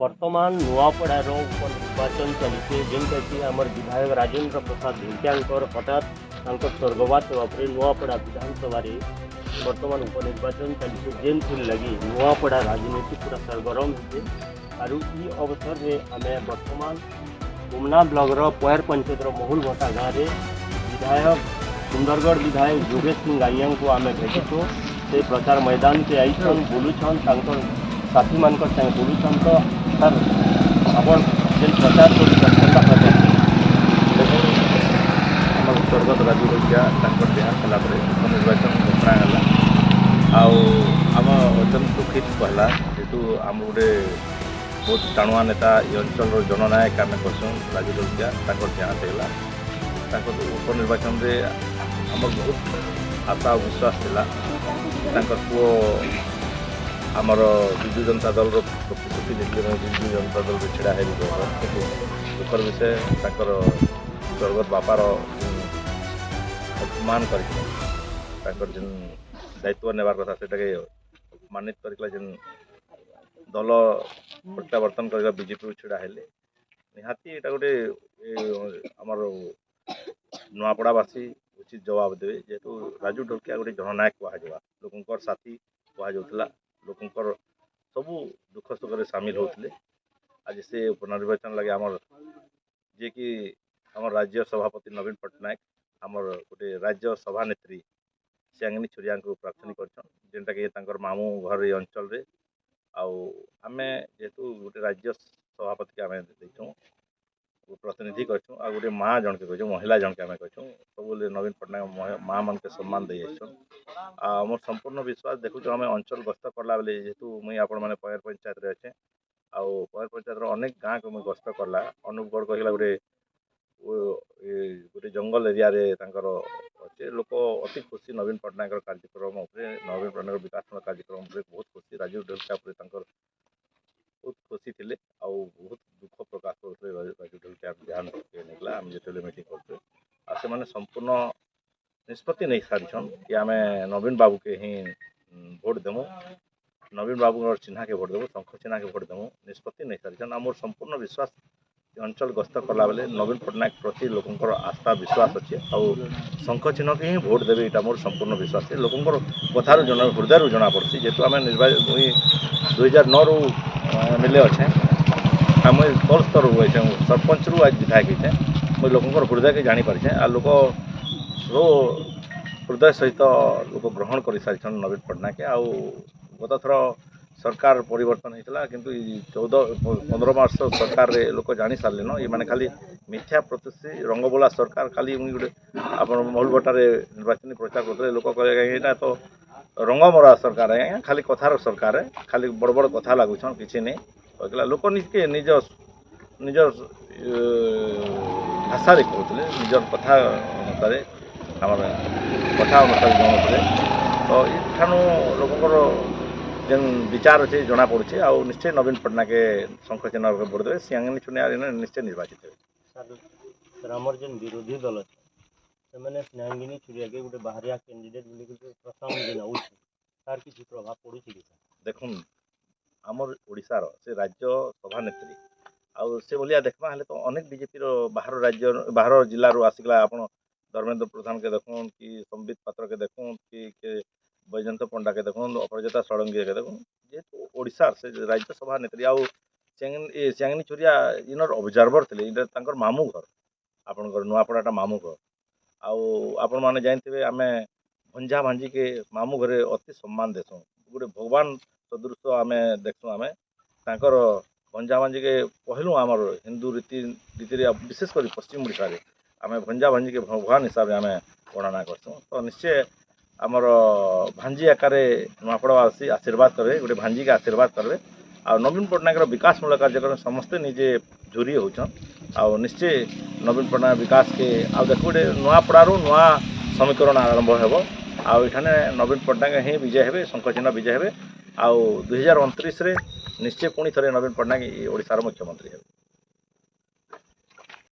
ବର୍ତ୍ତମାନ ନୂଆପଡ଼ାର ଉପନିର୍ବାଚନ ଚାଲିছে, ଯେନ୍ଟାକି ଆମର ବିଧାୟକ ରାଜେନ୍ଦ୍ର ପ୍ରସାଦ ଢୋଲକିଆଙ୍କର ହଠାତ୍ ତାଙ୍କର ସ୍ୱର୍ଗବାସ ହେବା ପରେ ନୂଆପଡ଼ା ବିଧାନସଭାରେ ବର୍ତ୍ତମାନ ଉପନିର୍ବାଚନ ଚାଲିছে, ଯେନ୍ଥିର୍ ଲାଗି ନୂଆପଡ଼ା ରାଜନୀତି ପୁରା ସରଗରମ ହେଇছে। ଆରୁ ଇ ଅବସରରେ ଆମେ ବର୍ତ୍ତମାନ ଗୁମନା ବ୍ଲକର ପଏର ପଞ୍ଚାୟତର ମହୁଲଭଟା ଗାଁରେ ବିଧାୟକ, ସୁନ୍ଦରଗଡ଼ ବିଧାୟକ ଯୋଗେଶ ସିଂ ଆଜ୍ଞାଙ୍କୁ ଆମେ ଭେଟିଛୁ। ସେ ପ୍ରଚାର ମଇଦାନକେ ଆଇଛନ୍, ବୁଲୁଛନ୍, ତାଙ୍କର ସାଥୀମାନଙ୍କର ସାଙ୍ଗେ ବୁଲୁଛନ୍। ତ ସାର୍, ଆପଣ ଯେନ୍ ପ୍ରଚାର କରୁଛନ୍, କେନ୍ତା ପ୍ରଚାର? ଦେଖୁନ୍, ଆମର ସ୍ୱର୍ଗତ ରାଜୁ ଢୋଲକିଆ ତାଙ୍କର ଦେହାନ୍ତ ହେଲା ପରେ ଉପନିର୍ବାଚନ ଘୋଷଣା ହେଲା ଆଉ ଆମ ଅତ୍ୟନ୍ତ ଦୁଃଖିତ ପହଲା, ଯେହେତୁ ଆମ ଗୋଟେ ବହୁତ ଟାଣୁଆ ନେତା, ଏ ଅଞ୍ଚଳର ଜନନାୟକ ଆମେ କହେସୁଁ ରାଜୁ ଢୋଲକିଆ, ତାଙ୍କର ଦେହାନ୍ତ ହେଇଗଲା। ତାଙ୍କ ଉପନିର୍ବାଚନରେ ଆମର ବହୁତ ଆଶା ଆଉ ବିଶ୍ୱାସ ଥିଲା ତାଙ୍କର ପୁଅ ଆମର ବିଜୁ ଜନତା ଦଳର ପ୍ରତିଶ୍ରୁତି ଦେଇଥିଲେ, ବିଜୁ ଜନତା ଦଳରେ ଛିଡ଼ା ହେବି କହିବ। କିନ୍ତୁ ଦୁଃଖର ବିଷୟ, ତାଙ୍କର ସ୍ୱର୍ଗତ ବାପାର ଯେନ୍ ଅପମାନ କରିଥିଲେ, ତାଙ୍କର ଯେନ୍ ଦାୟିତ୍ୱ ନେବାର କଥା ସେଟାକେ ଅପମାନିତ କରିଥିଲା, ଯେନ୍ ଦଳ ପ୍ରତ୍ୟାବର୍ତ୍ତନ କରିବା ବିଜେପିରୁ ଛିଡ଼ା ହେଲେ, ନିହାତି ଏଇଟା ଗୋଟେ ଆମର ନୂଆପଡ଼ାବାସୀ ଉଚିତ ଜବାବ ଦେବେ। ଯେହେତୁ ରାଜୁ ଢୋଲକିଆ ଗୋଟେ ଜନନାୟକ କୁହାଯିବା, ଲୋକଙ୍କର ସାଥୀ କୁହାଯାଉଥିଲା, ଲୋକଙ୍କର ସବୁ ଦୁଃଖ ସୁଖରେ ସାମିଲ ହେଉଥିଲେ, ଆଜି ସେ ଉପନିର୍ବାଚନ ଲାଗି ଆମର ଯିଏକି ଆମର ରାଜ୍ୟ ସଭାପତି ନବୀନ ପଟ୍ଟନାୟକ ଆମର ଗୋଟେ ରାଜ୍ୟ ସଭାନେତ୍ରୀ ସିଆଙ୍ଗିନୀ ଛୁରିଆଙ୍କୁ ପ୍ରାର୍ଥନା କରିଛନ୍, ଯେନ୍ଟାକି ତାଙ୍କର ମାମୁଁ ଘର ଏଇ ଅଞ୍ଚଳରେ। ଆଉ ଆମେ ଯେହେତୁ ଗୋଟେ ରାଜ୍ୟ ସଭାପତିকে ଆମେ ଦେଇଛୁଁ, ପ୍ରତିନିଧି କରିଛୁଁ, ଆଉ ଗୋଟେ ମା ଜଣକେ କହିଛୁଁ, ମହିଳା ଜଣକେ ଆମେ କହିଛୁଁ। ସବୁବେଳେ ନବୀନ ପଟ୍ଟନାୟକ ମା ମାନକେ ସମ୍ମାନ ଦେଇ ଆସିଛନ୍। ଆଉ ମୋର ସମ୍ପୂର୍ଣ୍ଣ ବିଶ୍ୱାସ, ଦେଖୁଛୁ ଆମେ ଅଞ୍ଚଳ ଗସ୍ତ କଲା ବେଲେ, ଯେହେତୁ ମୁଇଁ ଆପଣମାନେ ପଏର ପଞ୍ଚାୟତରେ ଅଛେ ଆଉ ପଏର ପଞ୍ଚାୟତର ଅନେକ ଗାଁକୁ ମୁଇଁ ଗସ୍ତ କଲା, ଅନୁପଗଡ଼ କହିଲା ଗୋଟେ ଜଙ୍ଗଲ ଏରିଆରେ ତାଙ୍କର ଅଛି। ଲୋକ ଅତି ଖୁସି ନବୀନ ପଟ୍ଟନାୟକର କାର୍ଯ୍ୟକ୍ରମ ଉପରେ, ନବୀନ ପଟ୍ଟନାୟକର ବିକାଶମୂଳକ କାର୍ଯ୍ୟକ୍ରମ ଉପରେ ବହୁତ ଖୁସି। ରାଜୀବ ଢୋଲକିଆ ଉପରେ ତାଙ୍କର ବହୁତ ଖୁସି ଥିଲେ ଆଉ ବହୁତ ଦୁଃଖ ପ୍ରକାଶ କରୁଥିଲେ। ରାଜୁ ଢୋଲକିଆ ଦେହାନ୍ତ ନେଇଥିଲା, ଆମେ ଯେତେବେଳେ ମିଟିଂ କରୁଥିଲେ, ଆଉ ସେମାନେ ସମ୍ପୂର୍ଣ୍ଣ ନିଷ୍ପତ୍ତି ନେଇ ସାରିଛନ୍ କି ଆମେ ନବୀନ ବାବୁକେ ହିଁ ଭୋଟ ଦେମୁ, ନବୀନ ବାବୁଙ୍କର ଚିହ୍ନାକେ ଭୋଟ ଦେବୁ, ଶଙ୍ଖ ଚିହ୍ନାକେ ଭୋଟ ଦେମୁ, ନିଷ୍ପତ୍ତି ନେଇ ସାରିଛନ୍। ଆଉ ମୋର ସମ୍ପୂର୍ଣ୍ଣ ବିଶ୍ୱାସ, ଏ ଅଞ୍ଚଳ ଗସ୍ତ କଲା ବେଲେ ନବୀନ ପଟ୍ଟନାୟକ ପ୍ରତି ଲୋକଙ୍କର ଆସ୍ଥା ବିଶ୍ୱାସ ଅଛି ଆଉ ଶଙ୍ଖ ଚିହ୍ନକେ ହିଁ ଭୋଟ ଦେବେ, ଏଇଟା ମୋର ସମ୍ପୂର୍ଣ୍ଣ ବିଶ୍ୱାସ। ଲୋକଙ୍କର କଥାରୁ ଜଣା, ହୃଦୟରୁ ଜଣାପଡ଼ୁଛି। ଯେହେତୁ ଆମେ ନିର୍ବାଚନ ମୁଇଁ 2009ରୁ ଏମ୍ ଏଲ୍ ଏ ଅଛେଁ ଆଉ ମୁଇଁ ତଳ ସ୍ତରରୁ ଅଛେଁ, ସରପଞ୍ଚରୁ ଆଜ ବିଧାୟକ ହେଇଛେଁ, ମୁଇଁ ଲୋକଙ୍କର ହୃଦୟକେ ଜାଣିପାରିଛେଁ। ଆଉ ଲୋକ ସବୁ ହୃଦୟ ସହିତ ଲୋକ ଗ୍ରହଣ କରିସାରିଛନ୍ ନବୀନ ପଟ୍ଟନାୟକ। ଆଉ ଗତ ଥର ସରକାର ପରିବର୍ତ୍ତନ ହେଇଥିଲା, କିନ୍ତୁ ଏଇ 14-15 ମାସ ସରକାରରେ ଲୋକ ଜାଣି ସାରିଲେନ, ଏମାନେ ଖାଲି ମିଥ୍ୟା ପ୍ରତିଶ୍ରୁତି, ରଙ୍ଗବୋଲା ସରକାର। ଖାଲି ମୁଇଁ ଗୋଟେ ଆପଣ ମହୁଲଭଟ୍ଟାରେ ନିର୍ବାଚନୀ ପ୍ରଚାର କରୁଥିଲେ, ଲୋକ କହିଲେ, "ଆଜ୍ଞା, ଏଇଟା ତ ରଙ୍ଗମରା ସରକାର ଆଜ୍ଞା, ଖାଲି କଥାର ସରକାର, ଖାଲି ବଡ଼ ବଡ଼ କଥା ଲାଗୁଛନ୍, କିଛି ନେଇ" କହିଲା। ଲୋକ ନିଜକେ ନିଜ ନିଜ ଭାଷାରେ କହୁଥିଲେ, ନିଜର କଥା ଅନୁସାରେ, ଆମର କଥା ଅନୁସାରେ ଜଣାଉଥିଲେ। ତ ଏଠାନୁ ଲୋକଙ୍କର ଯେନ୍ ବିଚାର ଅଛି ଜଣା ପଡ଼ୁଛି। ଆଉ ନିଶ୍ଚୟ ନବୀନ ପଟ୍ଟନାୟକ ଶଙ୍ଖ ଚିହ୍ନ ଭୋଟ ଦେବେ, ସିଆଙ୍ଗିନୀ ଛୁନିଆ ନିଶ୍ଚୟ ନିର୍ବାଚିତ ହେବେ। ସାର୍, ଆମର ଯେନ୍ ବିରୋଧୀ ଦଳ ଅଛି, ସେମାନେ ସ୍ନେହାଙ୍ଗିନୀ ଛୁରିଆକେ ଗୋଟେ ବାହାରିଆ କ୍ୟାଣ୍ଡିଡେଟ୍ ବୋଲିକି ପ୍ରସ୍ତାବ ଯେନ୍ ଆଉଛି, ତାର କିଛି ପ୍ରଭାବ ପଡ଼ୁଛି କି ସାର୍? ଦେଖୁନ୍, ଆମର ଓଡ଼ିଶାର ସେ ରାଜ୍ୟ ସଭାନେତ୍ରୀ ଆଉ ସେ ଭଳିଆ ଦେଖ୍ମା ହେଲେ ତ ଅନେକ ବିଜେପିର ବାହାର ରାଜ୍ୟ, ବାହାର ଜିଲ୍ଲାରୁ ଆସିଗଲା। ଆପଣ ଧର୍ମେନ୍ଦ୍ର ପ୍ରଧାନକେ ଦେଖୁନ୍ କି ସମ୍ବିତ ପାତ୍ରକେ ଦେଖୁନ୍ କି ବୈଜୟନ୍ତ ପଣ୍ଡାକେ ଦେଖୁନ୍, ଅପରାଜିତା ଷଡ଼ଙ୍ଗୀକେ ଦେଖୁନ୍, ଯେହେତୁ ଓଡ଼ିଶାର ସେ ରାଜ୍ୟ ସଭାନେତ୍ରୀ ଆଉ ସିଆଙ୍ଗିନୀ ଛୁରିଆ ଇନର ଅବଜର୍ଭର ଥିଲେ। ଏଇଟା ତାଙ୍କର ମାମୁଁ ଘର, ଆପଣଙ୍କର ନୂଆପଡ଼ାଟା ମାମୁଁ ଘର। ଆଉ ଆପଣମାନେ ଜାଣିଥିବେ, ଆମେ ଭଞ୍ଜା ଭାଞ୍ଜିକେ ମାମୁଁ ଘରେ ଅତି ସମ୍ମାନ ଦେସୁଁ, ଗୋଟେ ଭଗବାନ ସଦୃଶ ଆମେ ଦେଖସୁଁ। ଆମେ ତାଙ୍କର ଭଞ୍ଜା ଭାଞ୍ଜିକେ ପହିଲୁ ଆମର ହିନ୍ଦୁ ରୀତି ରୀତିରେ, ବିଶେଷ କରି ପଶ୍ଚିମ ଓଡ଼ିଶାରେ ଆମେ ଭଞ୍ଜା ଭାଞ୍ଜିକେ ଭଗବାନ ହିସାବରେ ଆମେ ଗଣନା କରସୁଁ। ତ ନିଶ୍ଚୟ ଆମର ଭାଞ୍ଜି ଆକାରରେ ନୂଆପଡ଼ାବାସୀ ଆଶୀର୍ବାଦ କରିବେ, ଗୋଟେ ଭାଞ୍ଜିକେ ଆଶୀର୍ବାଦ କରିବେ। ଆଉ ନବୀନ ପଟ୍ଟନାୟକର ବିକାଶମୂଳକ କାର୍ଯ୍ୟକ୍ରମ ସମସ୍ତେ ନିଜେ ଝୁରି ହେଉଛନ୍। ଆଉ ନିଶ୍ଚୟ ନବୀନ ପଟ୍ଟନାୟକ ବିକାଶକେ ଆଉ ଦେଖ, ଗୋଟେ ନୂଆପଡ଼ାରୁ ନୂଆ ସମୀକରଣ ଆରମ୍ଭ ହେବ। ଆଉ ଏଠାନେ ନବୀନ ପଟ୍ଟନାୟକ ହିଁ ବିଜୟ ହେବେ, ଶଙ୍ଖ ଚିହ୍ନ ବିଜୟ ହେବେ। ଆଉ 2029ରେ ନିଶ୍ଚୟ ପୁଣି ଥରେ ନବୀନ ପଟ୍ଟନାୟକ ଓଡ଼ିଶାର ମୁଖ୍ୟମନ୍ତ୍ରୀ ହେବେ।